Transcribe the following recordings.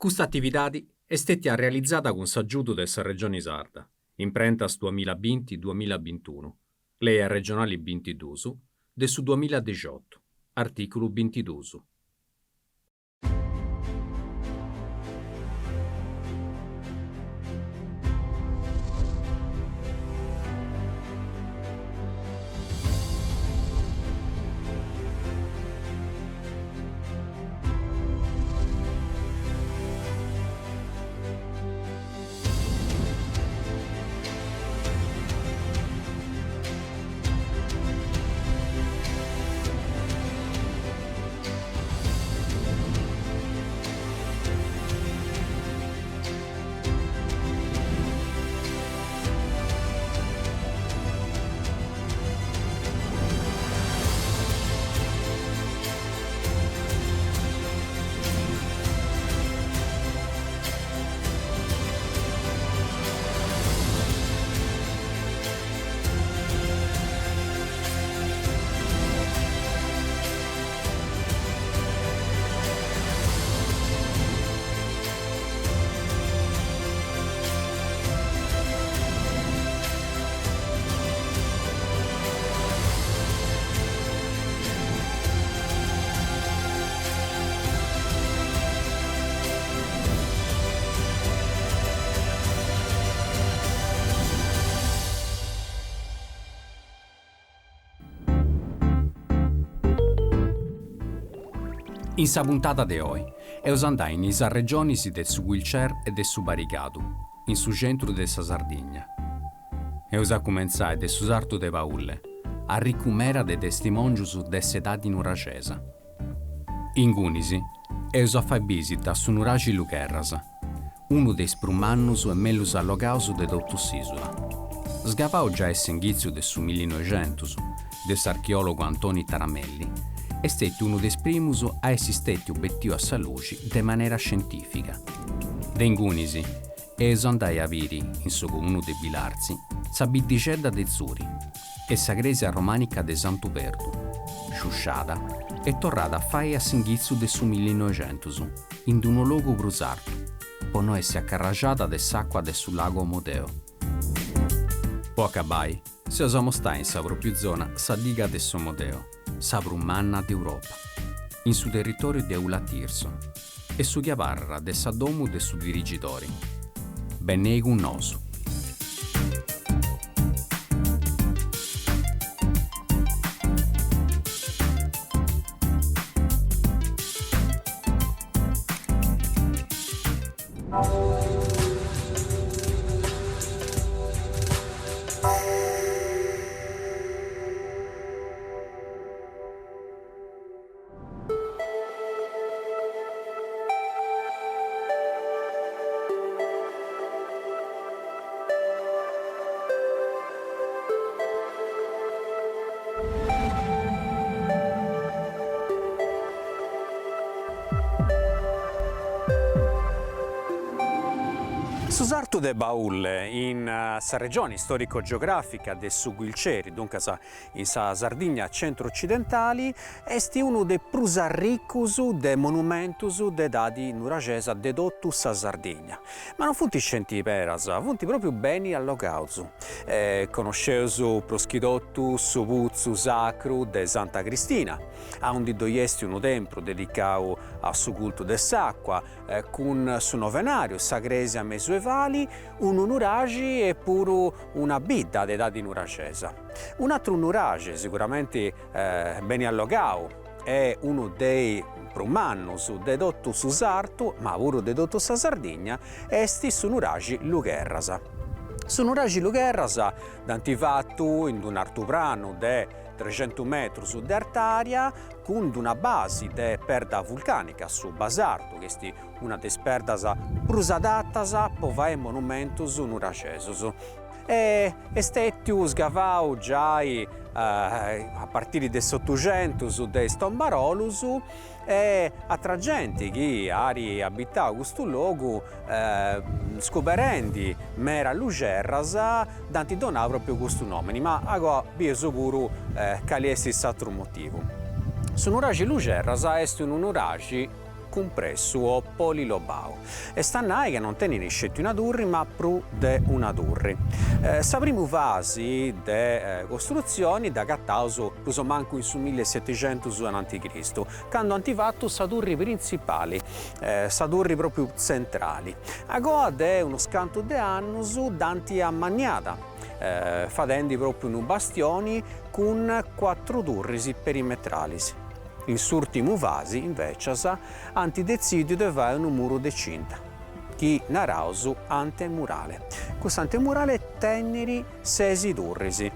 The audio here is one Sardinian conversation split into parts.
Custa atividadi est stètia realizada cun s'agiudu de sa Regioni Sarda, Imprentas duamilla binti duamilla bintunu, Lei arregionali bintidus de su duamilladixotu, artìculu bintidus. In sa puntada de oi, eus andai in is arregionis de su Guilcer e de su Barigadu, in su centru de sa Sardigna. Eus a cumentzai de su sartu de Paulle, arricu mera de testimòngius de s'edadi nuraxesa. Ingunis, eus a fai bìsita a su nuraxi Lugherras, unu de is prus mannus e mellus allogaus de totu s'ìsula. Sgavau giai a s'inghitzu de su millinoixentus de s'archeòlogu Antoni Taramelli, est stètiu unu de is primus a essi stètiu betiu a sa luxi de manera scientìfica. De ingunis, Eus andai a biri, in su comunu de Bilartzi, sa biddixedda de Zuri e sa crèsia romànica de Santu Perdu, sciusciada e torrada a fai a s'inghitzu de su millinoixentus, in d-unu logu prus artu, po no essi acarraxada de s'àcua de su lagu Omodeo. Po acabai, s'eus a mostai in sa pròpiu zona sa diga de s'Omodeo, sa prus manna de Europa, in su territòriu de Ula Tirso, e su chi abarrat de sa domu de su dirigidori. Benei cun nosu. Su sartu de Paulle in sa regioni storico-geografica de su Guilceri, duncas In sa Sardigna centru-ocidentali est unu de prus arricus de monumentus de edadi nuraxesa de totu sa Sardigna. Ma non funt scenti perdas, funt propriu beni allogaus. Conosceus prus chi totu su putzu sacru de Santa Cristina, aundi ddoi est unu tempru dedicau a su cultu de s'acua, cun su novenariu, sa cresia mesuevali, unu nuraxi e puru una bidda de edadi nuraxesa. Un'atru nuraxi siguramenti beni allogau e unu de is prus mannus de totu su sartu, ma puru de totu sa Sardigna, est su nuraxi Lugherras. Su nuraxi Lugherras dd'ant fatu in d'un'artupranu de trexentus metrus de artària cun d'una basi de perda vulcànica, su basartu, chi est una de is perdas prus adatas po fai monumentus nuraxesus. E est stètiu sgavau giai a partiri de s'Otuxentus de is tombarolus e atra genti chi at abitau custu logu scuberendi mera luxerras dd'ant donau propriu custu nomini, ma agoa bieus puru cali est s'atru motivu. Su nuraxi Luxerras est unu nuraxi. cumpressu o polilobau. Est a nai ca non tenit sceti una turri ma prus de una turri. Sa primu fasi de costrutzioni dd'agataus prus o mancu in su millisetixentus ananti Cristu, candu ant fatu sa turri printzipali, sa turri propriu tzentrali. Agoa de unus cantu de annus dd'ant ammanniada, fadendi propriu unu bastioni cun cuatru turris perimetralis. In s'ùrtimu fasi, invècias, ant detzìdiu de fai unu muru de cinta, chi naraus antemurale. Custu antemurale tenit sesi turris.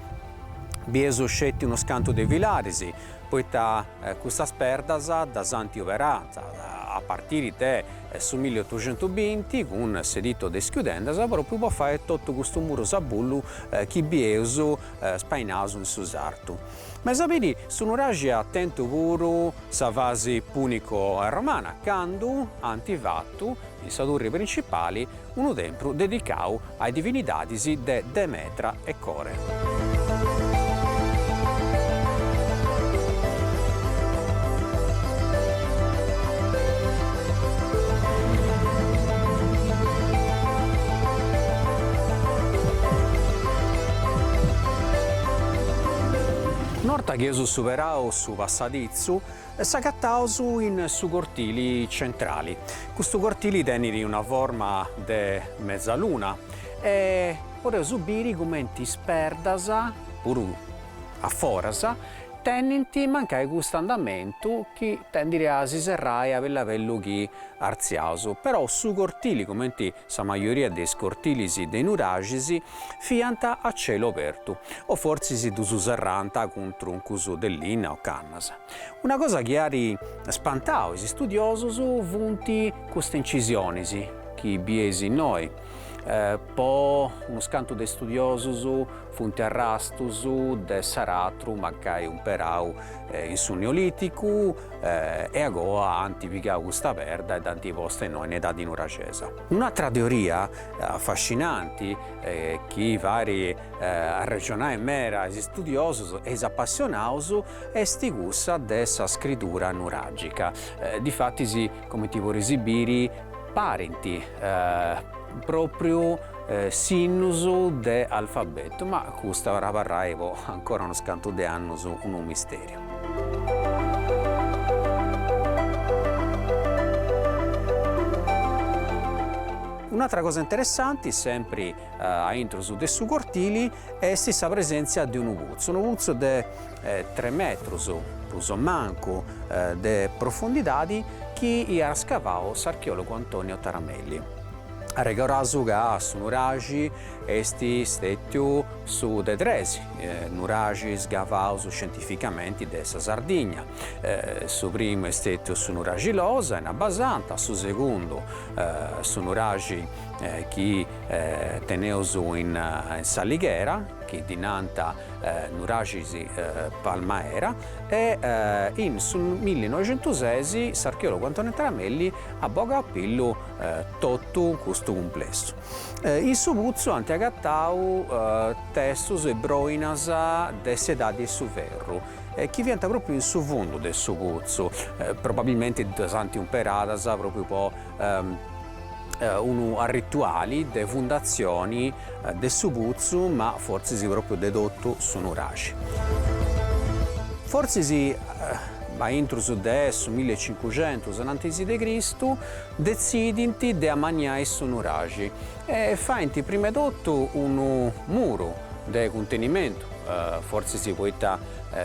Bieus sceti unus cantu de filaris, poita custas perdas ddas ant oberadas a partiri de su milliotuxentubinti cun s'editto de is chiudendas propriu po fai totu custu murus a bullu chi bieus spainaus in su sartu. Ma eis a biri su nuraxi at tentu puru sa fasi punico-romana candu ant fatu in sa turri principali unu tempru dedicau a is divinidadis de Demetra e Core. Un'orta chi eus superau su passaditzu, s'agataus in su cortili centrali. Custu cortili tenit una forma de mezaluna e podeus biri cumenti is perdas, puru a foras, tenint mancai custu andamentu chi tendit a si serrai a bellu a bellu chi artziaus, però su cortili, cumenti sa majoria de is cortilis de is nuraxis, fiant a celu obertu, o fortzis ddus serrànt cun truncus de linna o cannas. Una cosa chi at spantau is istudiosus funt custas incisionis chi bieis innoi, po unus cantu de istudiosus funt arrastus de s'aratru mancai umperau in su Neolìticu e agoa ant pigau custa perda e dd'ant posta innoi in edadi nuraxesa. Un'atra teoria afascinanti chi fait arrexonai meda is istudiosus e is apassionaus est cussa de sa scridura nuragica. Difatis, cumenti podeis biri, parint propriu sinnus de alfabetu, ma custu at a abarrai po ancora unus cantu de annus unu misteriu. Un'atra cosa interessanti, sempri a intrus de su cortili, est sa presèntzia de unu putzu, unu putzu de tres metrus, prus o mancu, de profundidadi, chi iat scavau s'archeologu Antonio Taramelli. Arregoraus ca su nuraxi est stètiu su de tres nuraxis sgavaus scientificamenti de sa Sardigna, su primu est stètiu su nuraxi Losa in Abbasanta, su segundu su nuraxi chi teneus in S'Alighera, chi ddi nant Nuraxis Palmaera e in su millinoixentuses s'archeologu Antonio Taramelli at bogau a pillu totu custu cumplessu. In su putzu ant agatau testus e broinas de s'edadi 'e su ferru chi fiant propriu in su fundu de su putzu, probabilmenti ddas ant umperadas propriu po unu arrituali de fundatzioni de su putzu ma fortzis propriu de totu su nuraxi. Fortzis a intrus de su millicincuxentus anantis de Cristu detzidint de amanniai su nuraxi e faint prima 'e totu unu muru de cuntenimentu, fortzis poita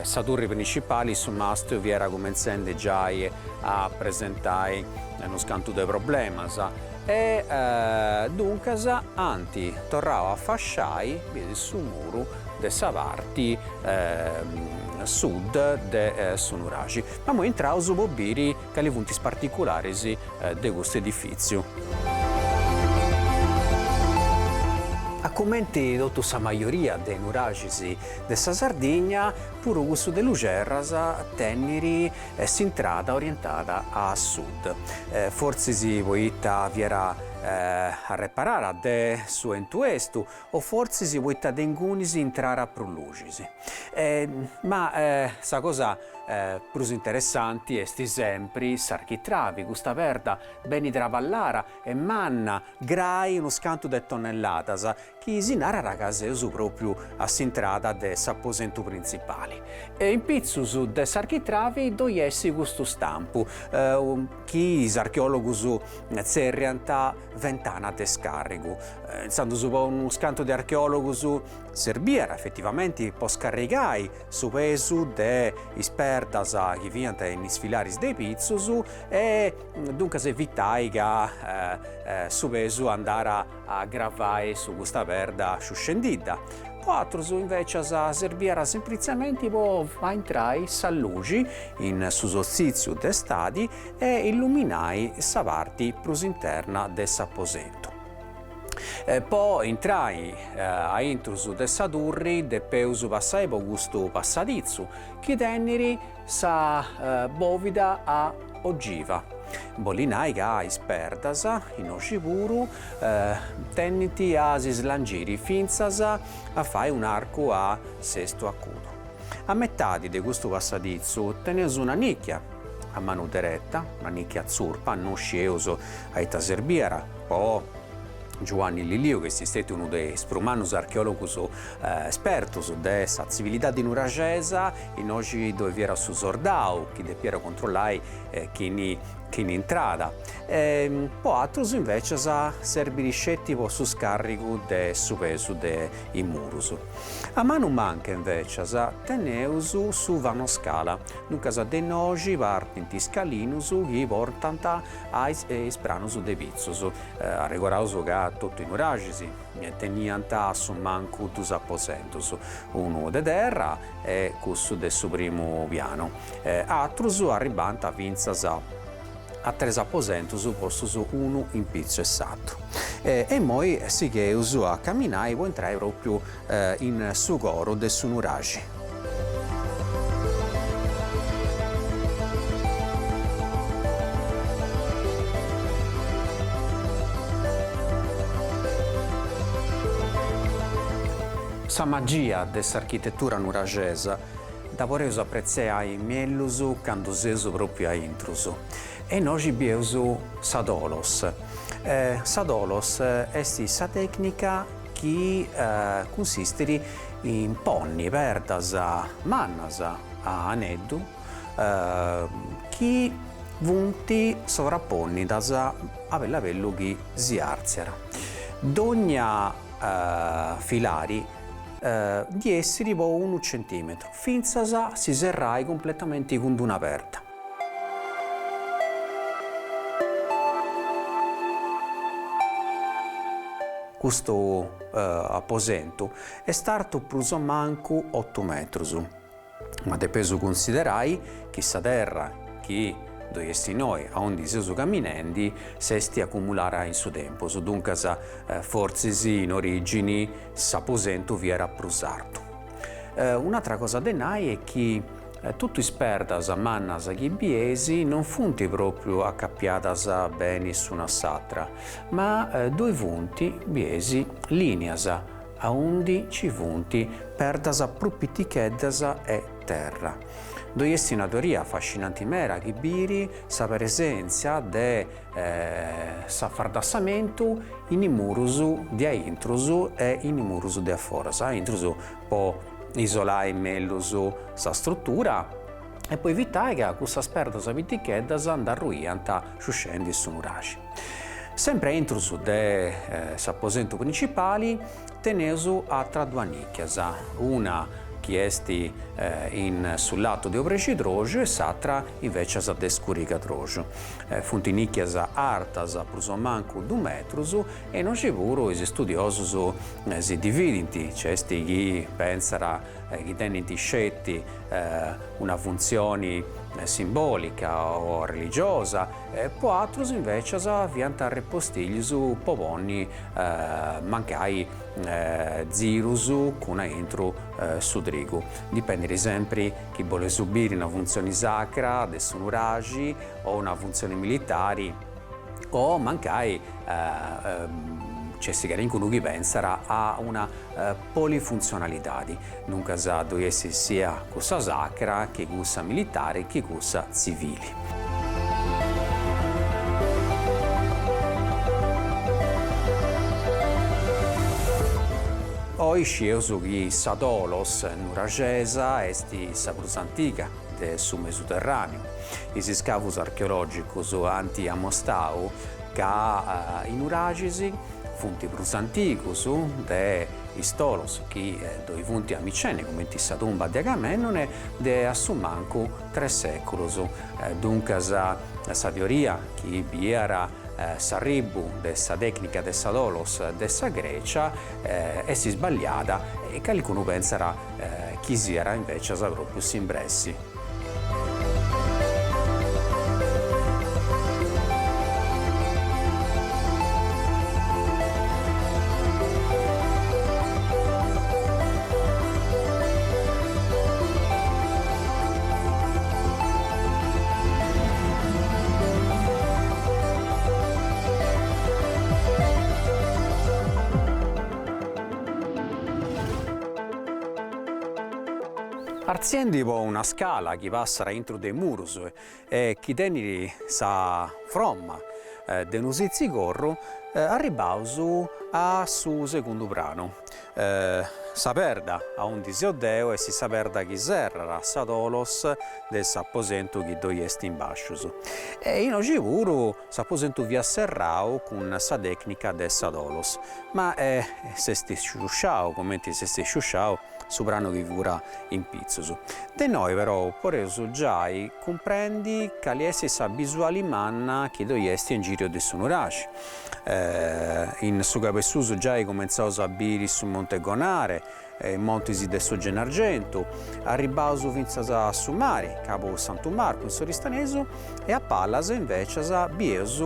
sa turri principali su mastru fiat cumentzendi giai a presentai unus cantu de problemas e duncas ant torrau a fasciai su muru de sa parti sud de su nuraxi. Ma immoi intraus po biri cali funt is particularis de custu edifìtziu. A cumenti totu sa majoria de nuraxis de sa Sardigna, puru cussu de Luxerras tenit s'intrada orientada a sud, fortzis poita fiat arreparada de su 'entu estu o fortzis poita de ingunis intrara prus luxis. Ma sa cosa. prus interessanti est sempri s'architravi, custa perda beni traballara e manna, grai unus cantu de tonnelladas, chi si narat ca seus pròpriu a s'intrada de s'aposentu printzipali. E in pitzus de s'architravi ddoi est custu stampu, chi is archeòlogus tzerriant ventana de scàrrigu. Intzandus po unus cantu de archeòlogus serbiat efetivamenti po scarrigai su pesu de is perdas chi fiant in is filaris de pitzus e duncas evitai ca su pesu andarat a gravai su custa perda sciuscendidda. Po atrus invecias serbiat semplitzementi po fai intrai sa luxi in su solstitziu de stadi e illuminai sa parti prus interna de s'aposentu. Po intrai a intrus de sa turri depeus passai po custu passaditzu chi tenit sa bòvida a ogiva, bolit nai ca is perdas, innoxi puru, tendint a si slangiri fintzas a fai un'arcu a sestu acudu. A metadi de custu passaditzu teneus una nicchia a manu dereta, una nicchia tzurpa, no scieus a ita serbiat, po Giuanni Lilliu, chi est stetiu unu de is prus mannus archeòlogus espertus de sa tzivilidadi nuraxesa, innoxi ddoi fiat su sordau chi depiat controllai chini chini intrada. Po atrus invecias serbit sceti po su scarrigu de su pesu de is murus. A manu manca invecias teneus su vano scala, duncas de innoxi partint is scalinus chi portant a is pranus de pitzus. Arregoraus ca totu is nuraxis teniant a su mancu dus aposentus, unu de terra e cussu de su primu pianu. Atrus arribant fintzas a tres aposentus postus unu in pitzu 'e s'atru. E immoi sigheus a caminai po intrai propriu in su coru de su nuraxi. Sa magia de s'architetura nuraxesa dda podeus apretziai mellus candu seus pròpriu a intrus. E innoxi bieus sa tholos. Sa tholos est sa tècnica chi cunsistit in ponni perdas mannas a aneddu chi funt sovrapònnidas a bellu a bellu chi si àrtziat. Dogna filari ndi essit po unu centimetru, fintzas a si serrai cumpletamenti cun d'una perda. Custu aposentu est artu prus o mancu otu metrus, ma depeus cunsiderai chi sa terra chi ddoi est innoi aundi seus caminendi s'est acumulara in su tempus, duncas fortzis in origini s'aposentu fiat prus artu. Un'atra cosa de nai est chi Totu is perdas mannas chi bieis non funt pròpriu acapiadas beni s'una a s'atra, ma ddoi funt, bieis, lìnias aundi nci funt perdas prus piticheddas e terra. Ddoi est una teoria afascinanti meda chi biri sa presèntzia de s'afardassamentu in is murus de a intrus e in is murus de a foras, a intrus po isolai mellus sa strutura e po evitai ca cussas perdas piticheddas nd'arruiant sciuscendi su nuraxi. Sempri a intrus de s'aposentu principali teneus atras duas nicchias, una chi est in su latu de obrescidroxu e s'atra invecias de scurigadroxu. Funt nicchias artas prus o mancu dus metrus E innoxi puru is studiosus si dividint, nc'est chi pentzat chi tenint sceti una funtzioni simbòlica o religiosa, po atrus invècias fiant arrepostiglius po ponni mancai zirus cun aintru su trigu. Dipendit sempri chi boleus biri una funtzioni sacra de su nuraxi o una funtzioni militari o mancai. Nc'est calincunu chi pensat a una polifuntzionalidadi, duncas ddoi essi siat cussa sacra chi cussa militari chi cussa tzivili. Oi scieus chi sa Tholos nuraxesa est sa prus antiga de su Mesuterràneu. Is iscavus archeològicus ant amostau ca is nuraxis funt prus antigus de is tholos chi ddoi funt a Micene, cumenti sa tumba de Agamennone, de a su mancu tres sèculus. Duncas sa teoria chi biiat s'arribu de sa tècnica de sa tholos de sa Grècia est isballiada e calicunu pentzat chi siat invècias pròpriu s'imbressi. Artziendi po una scala chi passat aintru de is murus e chi tenit sa fromma de unu sitzigorru, arribbaus a su segundu pranu. Sa perda aundi seu deu est sa perda chi serrat sa tholos de s'aposentu chi ddoi est in bàscius. E innoxi puru s'aposentu fiat serrau cun sa tècnica de sa tholos, ma s'est sciusciau cumenti s'est sciusciau su pranu chi furat in pitzus. De innoi però podeus giai cumprendi cali est sa bisuali manna chi ddoi est in giriu de su nuraxi. In su cabesusu giai cumentzaus a biri su Monte Gonare, is montis de su Gennargentu, arribbaus fintzas a su mari, Cabu Santu Marcu in s'Oristanesu, e a palas invècias bieus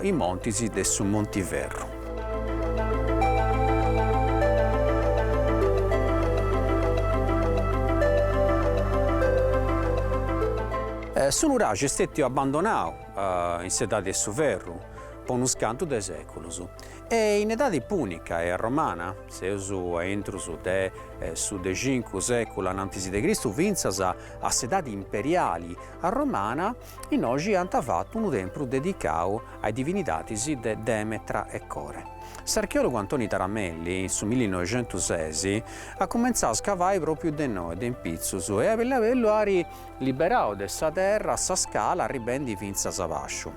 is montis de su Montiferru. Su nuraxi est stètiu abbandonau in s'edadi 'e su ferru po unus cantu de sèculus e in edadi pùnica e romana, seus a intrus de su de cincu sèculu anantis de Cristu fintzas a s'edadi imperiali arromana, Innoxi ant fatu unu tempru dedicau a is divinidadis de Demetra e Core. S'archeòlogu Antoni Taramelli, in su millinoixentuses, at cumentzau a scavai pròpiu de innoi, de in pitzus, e a bellu a bellu at liberau de sa terra sa scala arribendi fintzas a bàsciu.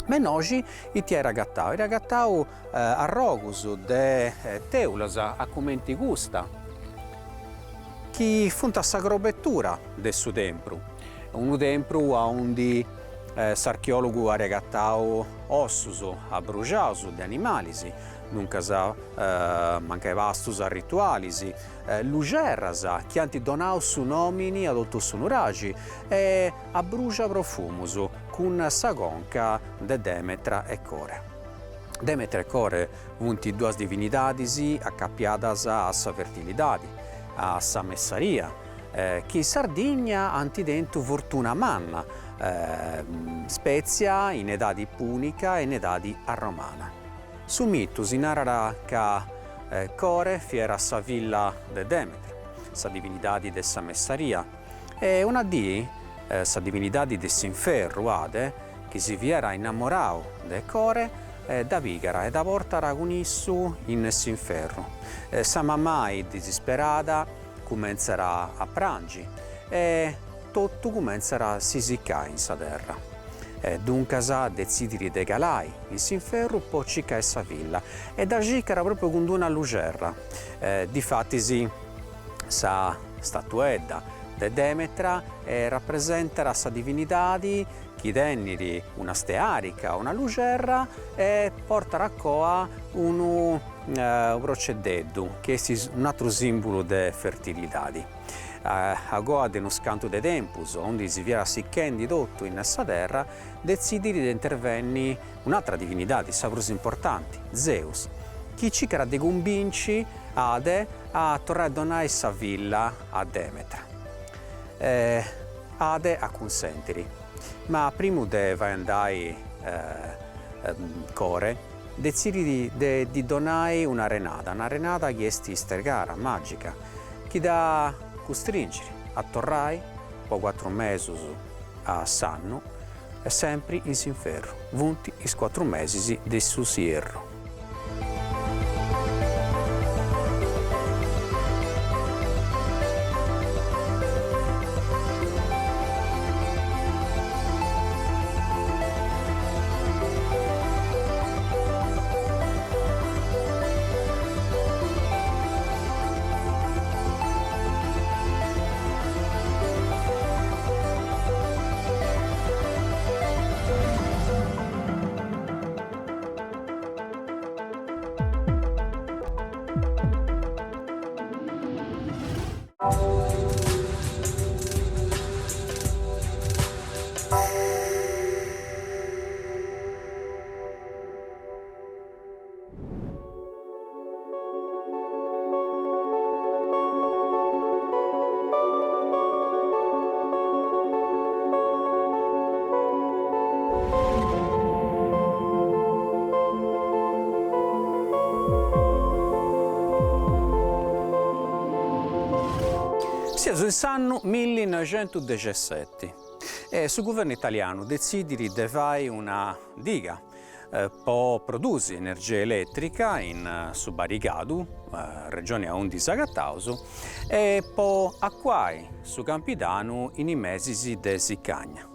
Ma innoxi ite at agatau? At agatau arrogus de tèulas a cumenti custa, chi funt a sa crobetura de su tempru, unu tempru aundi s'archeòlogu at agatau ossus abruxaus de animalis, duncas mancai pastus ritualis, luxerras chi ant donau su nòmini a totu su nuraxi e abruxa profumus cun sa conca de Demetra e Core. Demetra e Core Funt duas divinidadis acapiadas a sa fertilidadi, a sa messaria, chi in Sardigna ant tentu fortuna manna, spètzia in edadi pùnica e in edadi arromana. Su mitu si narat ca Core fiat sa filla de Demetra, sa divinidadi de sa messaria, e una dì sa divinidadi de s'inferru, Ade, chi si fiat innamorau de Core, dda pigat e dda portat cun issu in s'inferru. Sa mamai disisperada cumentzat a prangi e totu cumentzat a si sicai in sa terra. Duncas detzidit de calai in s'inferru po circai sa filla e dda circat propriu cun d'una luxerra. Difatis sa statuedda de Demetra rapresentat sa divinidadi chi tenit una stearica, una luxerra e portat a coa unu proceddeddu chi est un'atru simbulu de fertilidadi. A coa de unus cantu de tempus, aundi si fiat sichendi totu in sa terra, detzidit de intervenni un'atra divinidadi, sa prus importanti, Zeus, chi circat de cumbinci Ade a torrai a donai sa filla a Demetra. Ade acunsentit, ma primu de fai andai Core. detzidit de ddi donai un'arenada, un'arenada chi est istregara, màgica, chi dda custringit a torrai po cuatru mesus a s'annu e sempri in s'inferru, funt is cuatru mesis de su sierru. Seus in s'annu millinoixentudexesseti e su guvernu italianu detzidit de fai una diga po produsi energia elètrica in su Barigadu, regioni aundi s'agataus, e po acuai su Campidanu in is mesis de sicagna.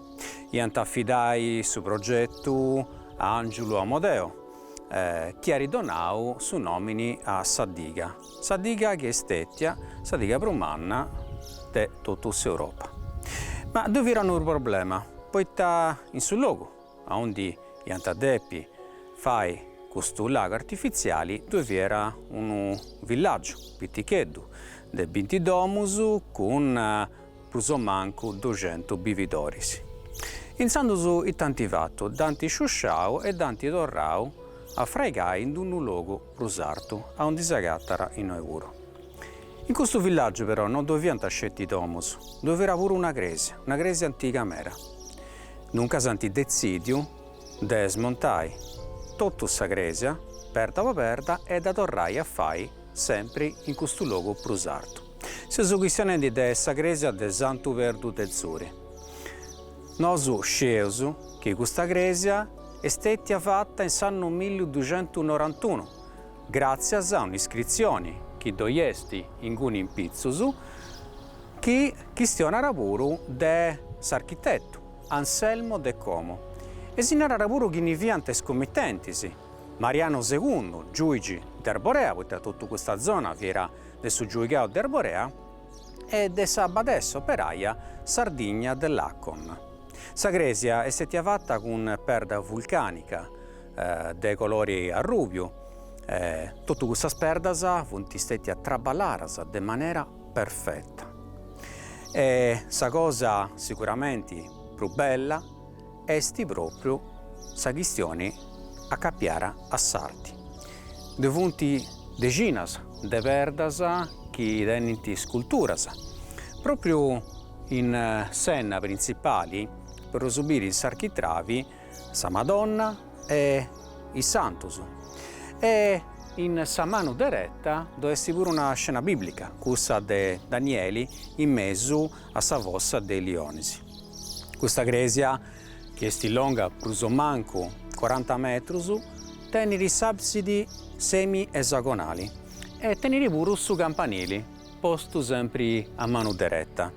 Iant afidai su progetu a Angiulu Amodeo, chi at donau su nòmini a sa diga, sa diga chi est stètia sa diga prus manna de totu s'Europa. Ma ddoi fiat unu problema, poita in su logu aundi iant a depi fai custu lagu artifitziali ddoi fiat unu villàgiu piticheddu de binti domus cun prus o mancu duxentus bividoris. Intzandus ita ant fatu? Dd'ant sciusciau e dd'ant torrau a fraigai in unu logu prus artu, aundi s'agatat innoi puru. In custu villàgiu però no ddoi fiant sceti domus, ddoi fiat puru una crèsia, una crèsia antiga meda. Duncas ant detzìdiu de smontai totu sa crèsia, perda po perda, e dda torrai a fai sempri in custu logu prus artu. Seus chistionendi de sa crèsia de Santu Perdu de Zuri. Nosu scieus chi custa crèsia est stètia fata in s'annu milliduxentunorantunu, gràtzias a un'iscritzioni chi ddoi est inguni in pitzus, chi chistionat puru de s'architetu Anselmo de Como e si narat puru chini fiant is comitentis, Mariano Segundu, giuigi de Arborea, poita totu custa zona fiat de su giuigau de Arborea, e de sa badessa operaia Sardigna de Lacon. Sa crèsia est stètia fata cun perda vulcànica de colori arrùbiu, totu custas perdas funt stètias traballadas de manera perfeta. E sa cosa sicuramenti prus bella est pròpriu sa chistioni acapiara a s'arti. Ddoi funt dexinas de perdas chi tenint sculturas. Pròpriu in s'enna printzipali podeus biri in s'architravi sa Madonna e is Santus e in sa manu dereta ddoi est puru una scena biblica, cussa de Danieli in mesu a sa fossa de is lionis. Custa crèsia, chi est longa prus o mancu coranta metrus, tenit s'àbsidi semi-esagonali e tenit puru su campanili, postu sempri a manu dereta.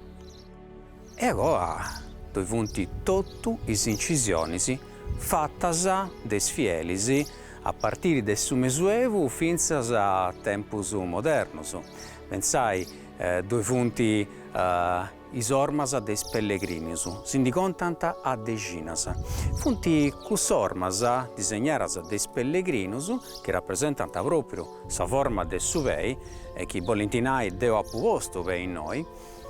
E agoa ddoi funt totu is incisionis fatas de is fielis a partiri de su Mesuevu fintzas a tempus modernus. Pentzai, ddoi funt is ormas de is pellegrinus, si ndi contant a dexinas. Funt cuss'ormas disegnadas de is pellegrinus chi rapresentant pròpriu sa forma de su pei e chi bolint nai deu apu postu pei innoi,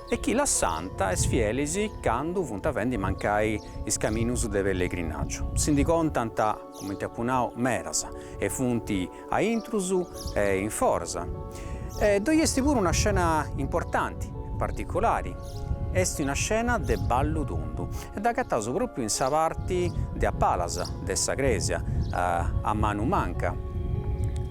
e chi lassant a is fielis candu funt faendi mancai is caminus de pellegrinàgiu. Si ndi contant, cumenti apu nau, medas e funt a intrus e in foras. E ddoi est puru una scena importanti e particulari. Est una scena de ballu tundu e dd'agataus pròpriu in sa parti de a palas de sa crèsia, a manu manca.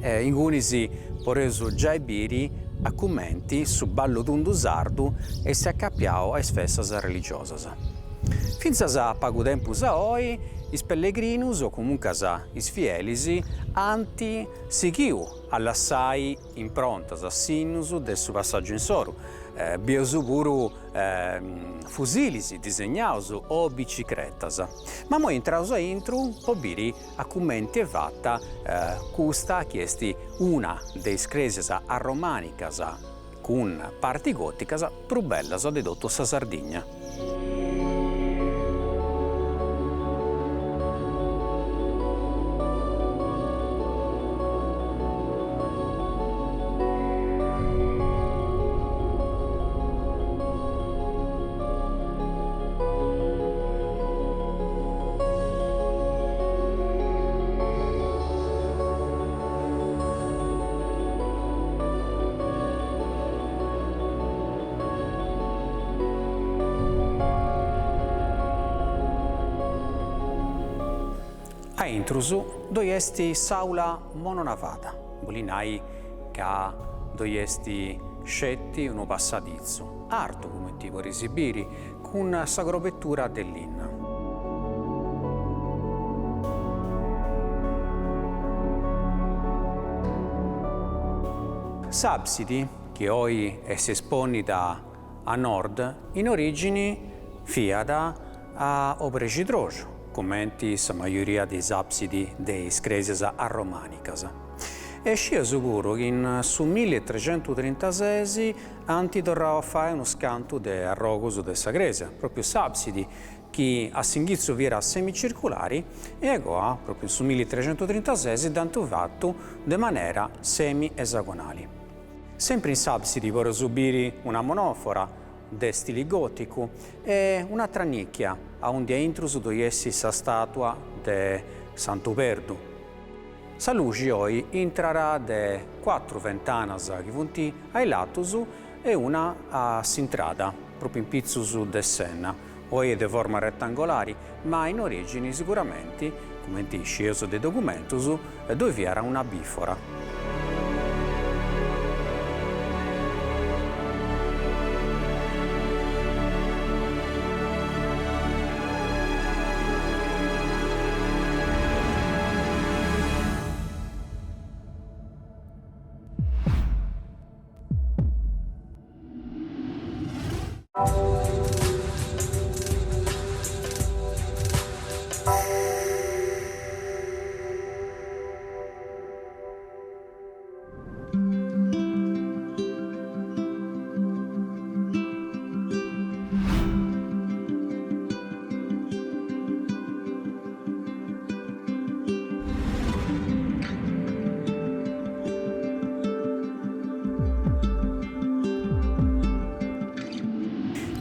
Ingunis podeus giai biri a cumenti su ballu tundu sardu est acapiau a is festas religiosas. Fintzas a pagu tempus a oi is pellegrinus o comuncas is fielis ant sighiu a lassai improntas, sinnus de su passàgiu insoru. Bieus puru fusilis disegnaus o bicicretas. Ma immoi intraus a intru po biri a cumenti est fata custa chi est una de is crèsias arromànicas cun parti gòticas prus bellas de totu sa Sardigna. A intrus ddoi est s'àula mononavada, bolit nai ca ddoi est sceti unu passaditzu, artu cumenti podeis biri, cun sa crobetura de linna. S'àbsidi, chi oi est espònnida a nord, in orìgini fiat a obrexidroxu, cumenti sa majoria de is àbsidi de is crèsias arromànicas. E scieus puru chi in su millitrecentutrintasesi ant torrau a fai unus cantu de arrogus de sa crèsia, pròpriu s'àbsidi, chi a s'inghitzu fiat semicirculari e agoa, pròpriu in su millitrecentutrintasesi, dd'ant fatu de manera semi-esagonali. Sempri in s'àbsidi podeus biri una monòfora de stili gòticu e un'atra nìchia aundi a intrus ddoi est sa stàtua de Santu Perdu. Sa luxi oi intrat de cuatru ventanas chi funt a is latus e una a s'intrada, pròpriu in pitzus de s'enna. Oi est de forma retangolari, ma in orìgini siguramenti, cumenti scieus de documentus, ddoi fiat una bìfora.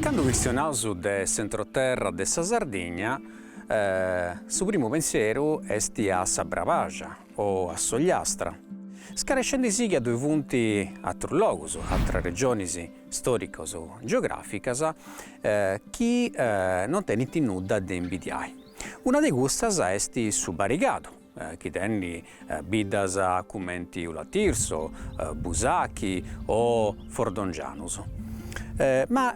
Candu chistionaus de s'entroterra de sa Sardigna, su primu pensieru est a sa Brabaxa o a s'Ogliastra, scarescendisì chi ddoi funt atrus logus, atras regionis storicas o geograficas chi non tenint nudda de imbidiai. Una de custas est su Barigadu, chi tenit biddas cumenti Ula Tirso, Busachi o Fordongianus. Ma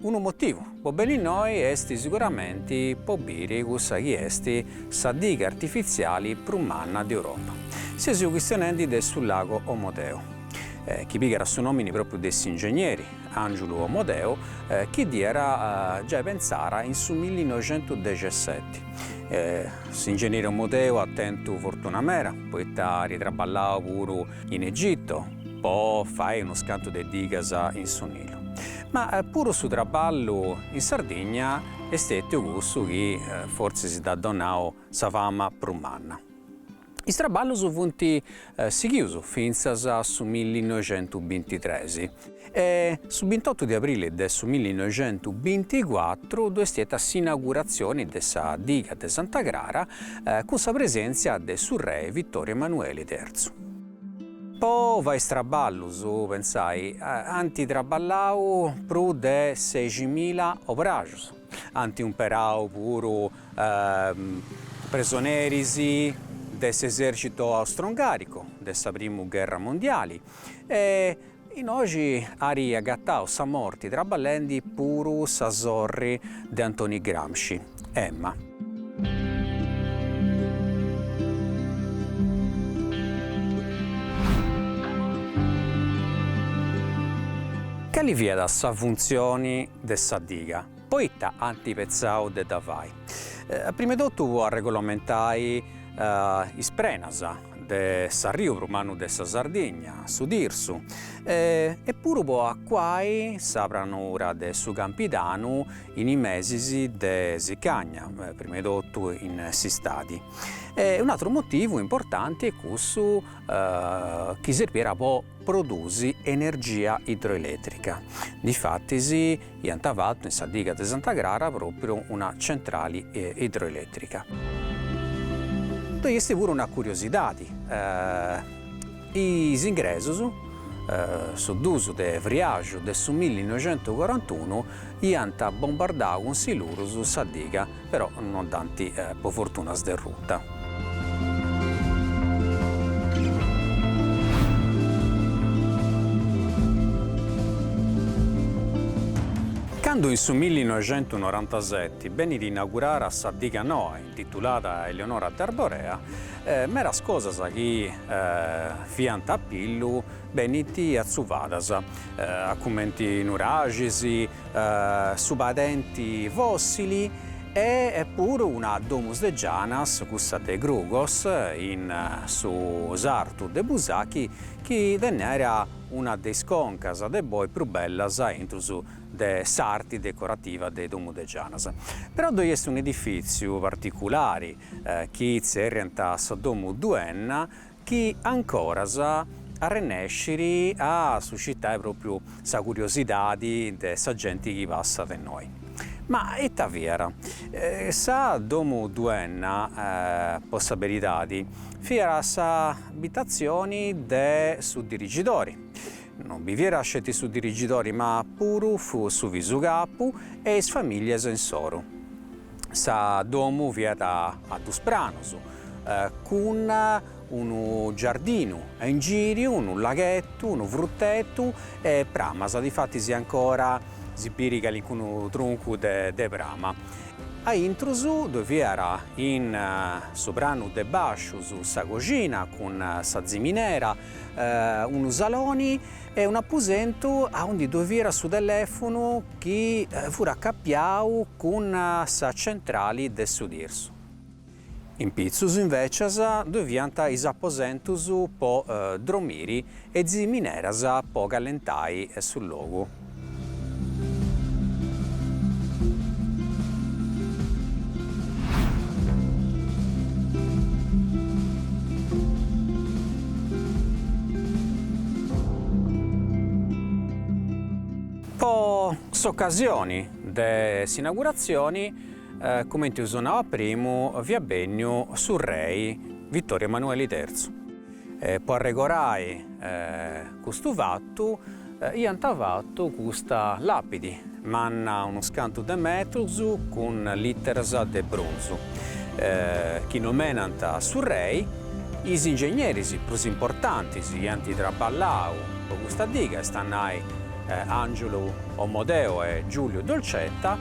unu motivu po benni innoi est siguramenti po biri cussa chi est sa diga artifitziali prus manna de Europa. Seus chistionendi de su Lago Omodeo, chi pigat su nomini propriu de s'ingegneri Angiulu Omodeo chi dd'iat giai pentzara in su millinoixentudexesseti. S'ingegneri Omodeo at tentu fortuna mera, poita at traballau puru in Egitto po fai unus cantu de digas in su Nilu. Ma puru su traballu in Sardigna est stetiu cussu chi fortzis dd'at donau sa fama prus manna. Is traballus funt sighius fintzas a su millinoixentubintitres e su bintotu de abrili de su millinoixentubinticuatru ddu est stètia s'inauguratzioni de sa diga de Santa Crara cun sa presèntzia de su re Vittorio Emanuele terzu. Po fai is traballus, pentzai, ant traballau prus de seximila obrajus, ant umperau puru presoneris de s'esercito austro-ungarico de sa primu gherra mondiali e innoxi at agatau sa morti traballendi puru sa sorri de Antoni Gramsci, Emma. Cali fiat sa funtzioni de sa diga? Poita ant pentzau de dda fai? A prima 'e totu po arregolamentai is prenas de s'arriu prus mannu de sa Sardigna, su Tirsu, e puru po acuai sa pranura de su Campidanu in is mesis de sicagna, prima 'e totu in s'istadi. E un'atru motivu importanti est cussu chi serbiat po produsi energia idroeletrica, difatis iant fatu in sa diga de Santa Crara pròpriu una centrali idroeletrica. Ddoi est puru una curiosidadi, is ingresus, su dus de friaxu de su millinoixentucorantunu, iant bombardau cun silurus sa diga, però non dd'ant po fortuna sderruta. Candu in su millinoixentunorantaseti benit inaugurara sa diga noa intitulada Eleonora d'Arborea, medas cosas chi fiant a pillu benint atzuvadas, a cumenti nuraxis, su padenti fossili e puru una domus de gianas, cussa de Grugos, in su sartu de Busachi, chi tenniat una de is concas de boi prus bellas intrus de s'arti decorativa de domus de gianas. Però ddoi est un'edifìtziu particulari chi tzerriant sa domu Duenna chi ancoras arrennescit a suscitai pròpriu sa curiosidadi de sa genti chi passat innoi. Ma ita fiat? Sa domu Duenna, po sa beridadi, fiat s'abitatzioni de su dirigidori. Non bi fiat sceti su dirigidori ma puru su visu capu e is familias insoru. Sa domu fiat a dus pranus, cun unu giardinu a ingìriu, unu laghetu, unu frutetu e pramas, difatis ancora si biri calincunu truncu de prama. A intrus ddoi fiat in su pranu de bàscius sa coxina cun sa ziminera, unu saloni e un'apusentu aundi ddoi fiat su telefunu chi fut acapiau cun sa centrali de su Tirsu. In pitzus invècias ddoi fiant is aposentus po dromiri e zimineras po callentai su logu. Po s'ocasioni de s'inauguratzioni, Cumenti eus nau a primu, fiat benniu su rei Vittorio Emanueli terzu. Po arregorai custu fatu iant fatu custa lapidi, manna unus cantu de metrus cun literas de brunzu, chi nomenant su rei, is ingegneris prus importantis chi ant traballau po custa diga, est a nai Angiulu Omodeo e Giuliu Dolcetta,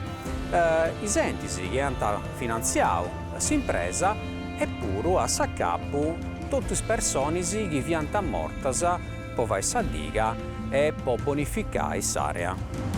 is entis chi ant finantziau s'impresa e puru a s'acabu totu is personis chi fiant mortas po fai sa diga e po bonificai s'area.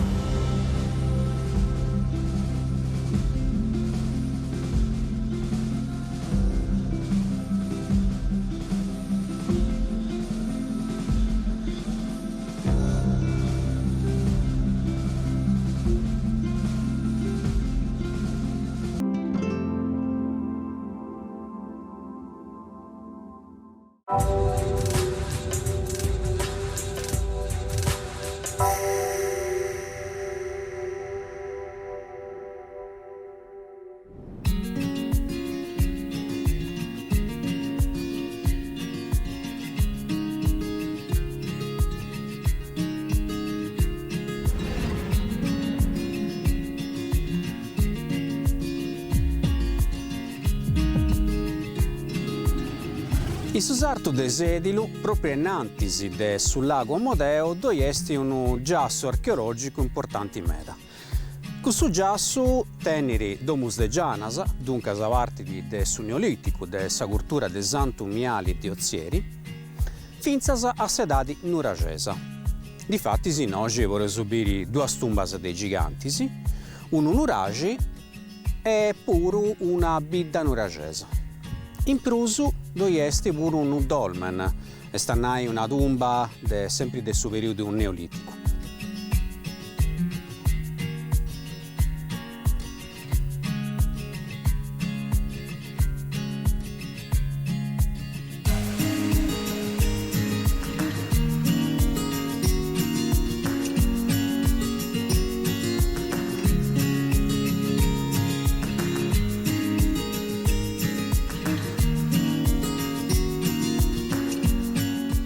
In su sartu de Sèdilu, pròpriu innantis de su lagu Omodeo, ddoi est unu giassu archeològicu importanti meda. Custu giassu tenit domus de gianas, duncas partit de su Neolìticu, de sa curtura de Santu Miali de Otzieri, fintzas a s'edadi nuraxesa. Difatis innoxi podeus biri duas tumbas de gigantis, unu nuraxi e puru una bidda nuraxesa. In prus ddoi est puru unu dolmen, est a nai una tumba de sempri de su perìodu neolìticu.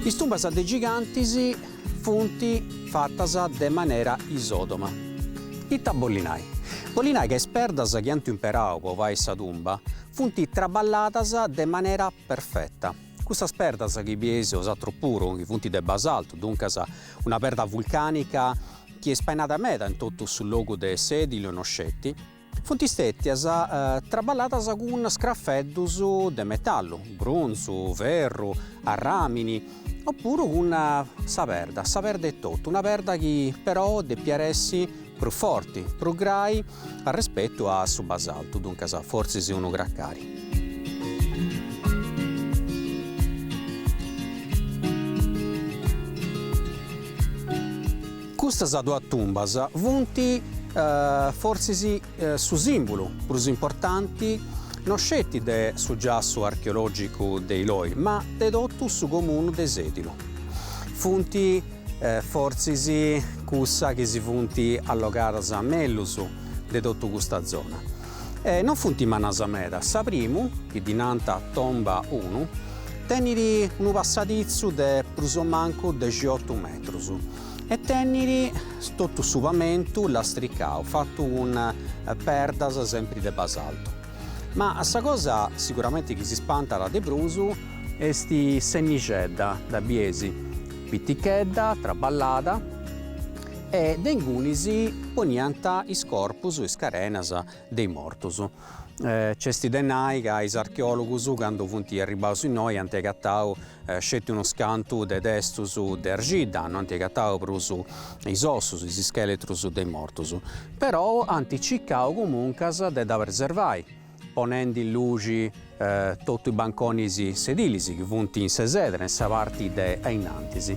Is tumbas de gigantis funt fatas de manera isodoma. Ita bollit nai? Bollit nai ca is perdas chi ant imperau po fai sa tumba funt traballadas de manera perfeta. Custas perdas chi bieis bosatrus puru, chi funt de basaltu, duncas una perda vulcanica chi est spainada meda in totu su logu de Sèdilo e no sceti, funt stètias traballadas cun scrafeddus de metallu, brunzu, ferru, arràmini, opuru cun sa perda, sa perda etotu, una perda chi però depiat essi prus forti, prus grai arrespetu a su basaltu, duncas fortzis unu cracari. Custas duas tumbas funt fortzis su simbulu prus importanti no sceti de su giassu archeologicu de Iloi, ma de totu su comunu de Sèdilu. Funt fortzis cussa chi si funt allogadas mellus de totu custa zona. E non funt mannas meda, sa primu, chi ddi nant Tomba unu, tenit unu passaditzu de prus o mancu dexiotu metrus e tenit totu su pamentu lastricau, fatu cun perdas sempri de basaltu. Ma sa cosa siguramenti chi si spantat de prus est s'ennixedda, dda bieis, pitichedda, traballada, e de ingunis poniant is corpus, is carenas de is mortus. Nc'est de nai ca is archeòlogus candu funt arribbaus innoi ant agatau sceti unus cantu de testus de arxidda, no ant agatau prus is ossus, is ischèletrus de is mortus, però ant circau comuncas de dda preservai, ponendi in luxi totu is banconis sedilis chi funt in s'esedra, in sa parti de ainnantis,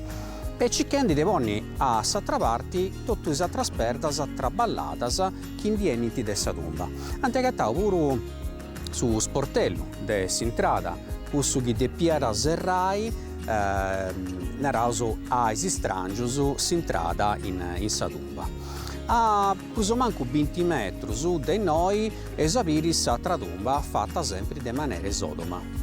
e circhendi de ponni a s'atra parti totu is atras perdas traballadas chi ndi 'enint de sa tumba. Ant agatau puru su sportellu de s'intrada, cussu chi depiat serrai, naraus, a is istrangius s'intrada in sa tumba. A prus o mancu binti metrus de innoi eis a biri s'atra tumba fata sempri de manera isodoma.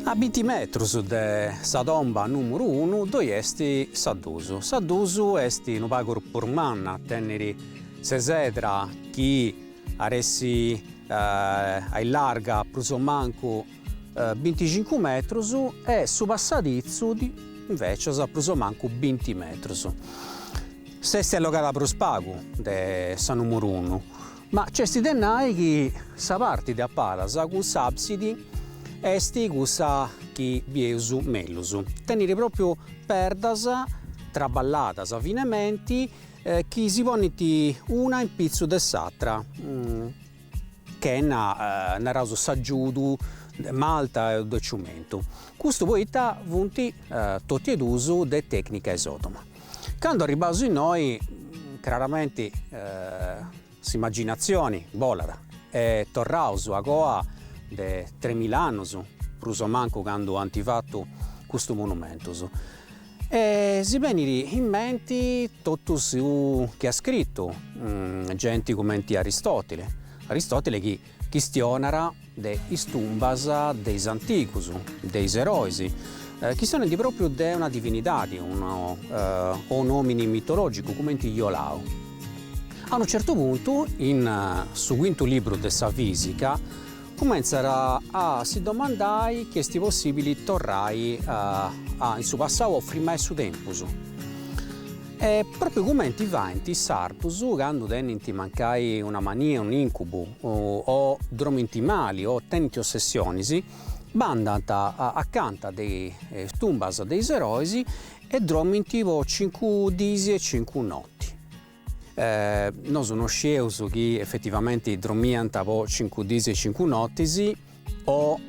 A binti metrus de sa tomba nùmuru unu ddoi est sa dus. Sa dus est unu pagu prus manna, tenit s'esedra chi at essi a illarga prus o mancu binticincu metrus e su passaditzu invecias prus o mancu binti metrus. S'est allogada prus pagu de sa numuru unu, ma nc'est de nai chi sa parti de a palas cun s'absidi est cussa chi bieus mellus, tenit propriu perdas traballadas finementi chi si ponint una in pitzu de s'atra, chena, naraus, s'agiudu de malta o de ciumentu. Custu poita funt totu e duus de tecnica isodoma. Candu arribbaus innoi, craramenti s'imaginatzioni bolat e torraus a coa de tremila annus, prus o mancu candu ant fatu custus monumentus. E si benit in menti totu su chi at scritu genti cumenti Aristotile, Aristotile chi chistionat. de is tumbas de is antigus, de is erois, chistionendi propriu de una divinidadi, unu o un'omini mitologicu cumenti Iolau. A unu certu puntu, in su quintu libru de sa Fisica, cumentzat a si domandai chi est possibili torrai a in su passau o frimai su tempus. E propriu cumenti faint is sardus candu tenint mancai una mania, un'incubu o dromint mali o tenint ossessionis, bandant acanta de is tumbas de is erois e dromint po cincu dis e cincu noti. Nosu no scieus chi efetivamenti dromiant po cincu dis e cincu notis o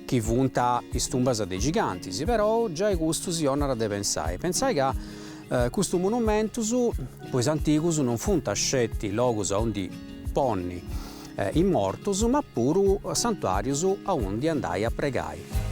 chi funt is tumbas de is gigantis, però giai custu si 'onat de pensai, pensai ca custus monumentus po is antigus non funt sceti logus aundi ponni is mortus ma puru santuarius aundi andai a pregai.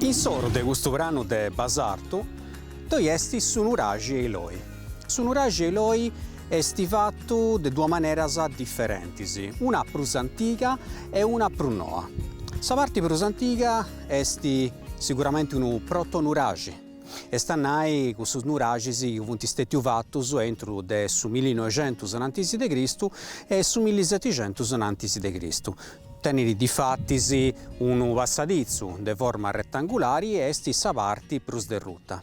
In s'oru de custu pranu de basartu ddoi est su nuraxi Eloi. Su nuraxi Eloi est fatu de duas maneras diferentis, una prus antiga e una prus noa. Sa parti prus antiga est siguramenti unu protonuraxi, est a nai cussus nuraxis chi funt stètius fatus intru de su millinoixentus anantis de Cristu e su millisetixentus anantis de Cristu. Tenit difatis unu passaditzu de forma retangulari e est sa parti prus derruta.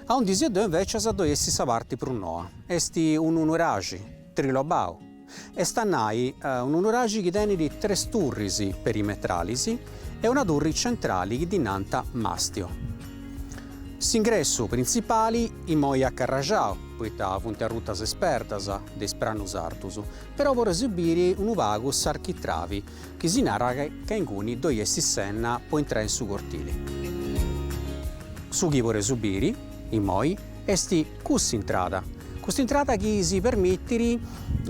Aundi seu deu invecias ddoi est sa parti prus noa, est unu nuraxi trilobau, est a nai unu nuraxi chi tenit tres turris perimetralis e una turri centrali chi ddi nant mastio. S'ingressu printzipali immoi est acarraxau, poita funt arrutas is perdas de is pranus artus, però podeus biri unu pagu s'architravi chi si narat ca inguni ddoi est s'enna po intrai in su cortili. Su chi podeus biri, immoi, est cuss'intrada, cust'intrada chi si permitit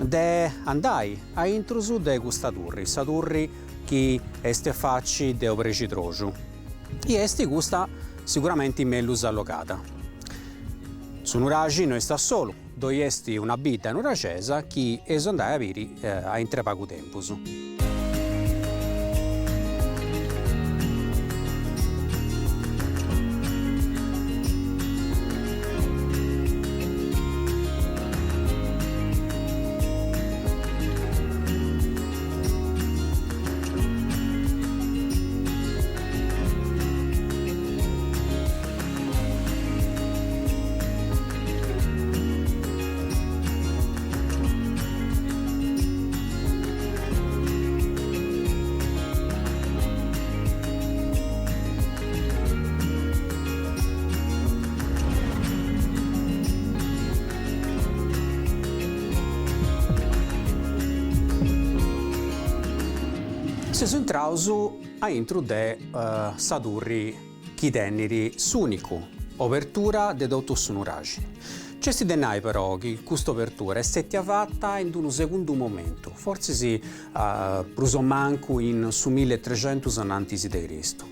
de andai a intrus de custa turri, sa turri chi est a faci de obrescidroxu, i est custa siguramenti mellus allogada. Su nuraxi no est a solu, Ddoi est una bidda nuraxesa chi eus andai a biri a intre pagu tempus. Seus intraus aintru de sa turri chi tenit s'ùnicu obertura de totu su nuraxi. Nc'est de nai però chi custa obertura est stètia fata in unu segundu momentu, fortzis prus o mancu in su milletrescentus anantis de Cristu,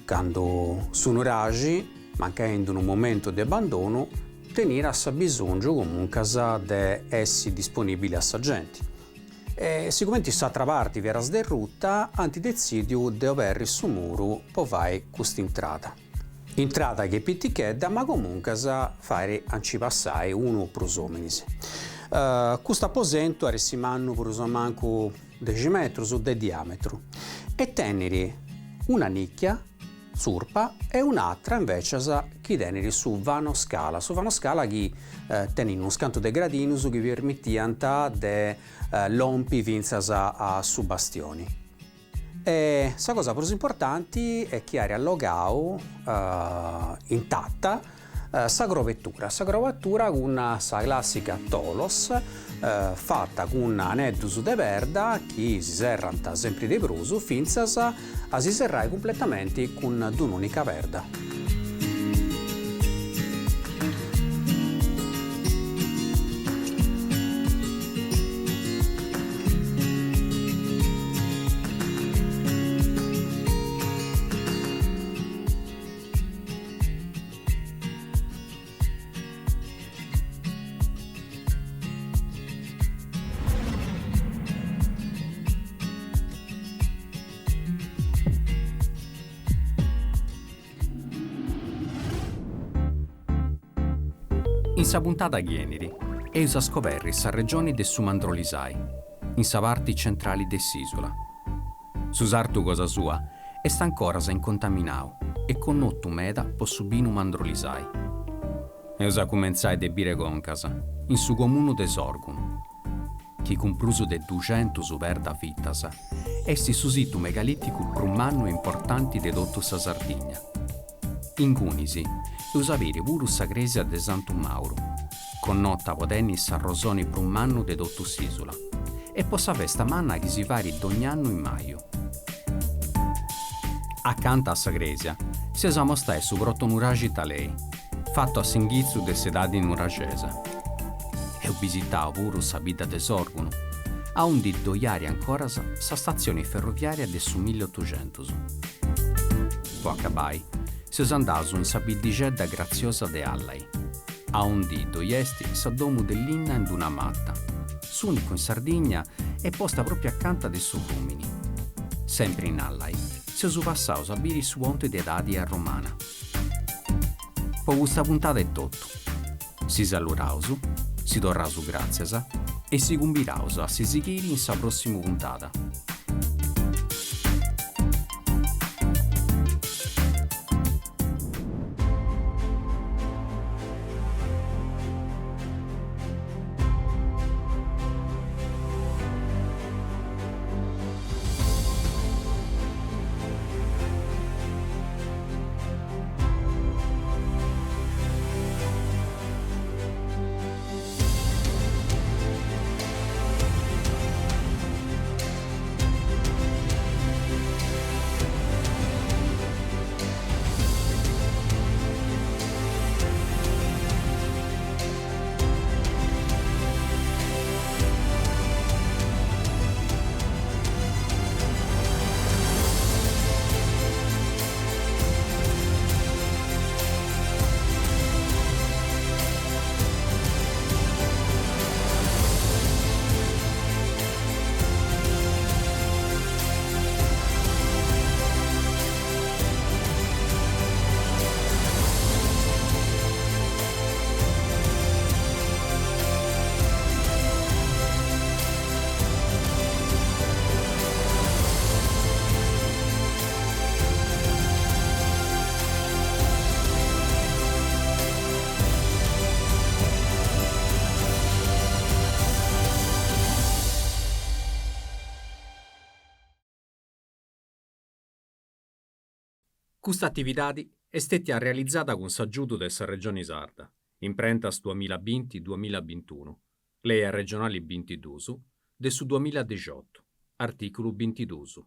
candu su nuraxi, mancai in unu momentu de abbandonu, teniat s'abbisòngiu comuncas de essi disponìbili a sa genti. E sigumenti s'atra parti fiat sderruta, ant detzidiu de oberri su muru po fai cust'intrada. Intrada chi est pitichedda ma comuncas fait a nci passai unu o prus ominis. Custu aposentu at essi mannu prus o mancu dexi metrus de diametru e tenit una nicchia tzurpa e un'atra invecias chi tenit su vano scala, su vano scala chi tenit unus cantu de gradinus chi permitiant de lompi fintzas a su bastioni. E sa cosa prus importanti est chi ari allogau intata. Sa crobetura, sa crobetura cun sa classica tholos, fata cun aneddus de perda chi si serrant sempri de prus fintzas a si serrai cumpletamenti cun d'un'unica perda. In sa puntada chi 'enit, eus a scoberri sa regioni de su Mandrolisai, in sa parti centrali de s'ìsula. Su sartu cosa sua est ancoras incontaminau e connotu meda po su binu Mandrolisai. Eus a cumentzai de Bireconcas, in su comunu de Sòrgunu, chi cun prus de duxentus perdas fitas est su situ megalìticu prus mannu e importanti de totu sa Sardigna. Ingunis eus a biri puru sa crèsia de Santu Màuru, connota po tenni s'arrosoni prus mannu de totu s'ìsula e po sa festa manna chi si fait dogn'annu in maju. Acanta a sa crèsia s'eus a amostai su protonuraxi Talei, fatu a s'inghitzu de s'edadi nuraxesa. Eus bisitau puru sa bidda de Sòrgunu, aundi ddoi ari ancoras sa statzioni ferroviària de su milliotuxentus. Po acabai, seus andaus in sa biddixedda gratziosa de Àllai, aundi ddoi est sa domu de linna in d-una mata, s'ùnicu in Sardigna e posta pròpiu acanta de su frùmini. Sempri in Àllai, seus passaus a biri su ponti de edadi arromana. Po custa puntada est totu. Si saluraus, si torraus gràtzias e si cumbiraus a si sighiri in sa pròssimu puntada. Custa atividadi est stètia realizada cun s'agiudu de sa Regioni Sarda, imprentas duamilla binti duamilla bintunu, Lei arregionali bintiduus de su duamilla dexiotu, artìculu bintiduus.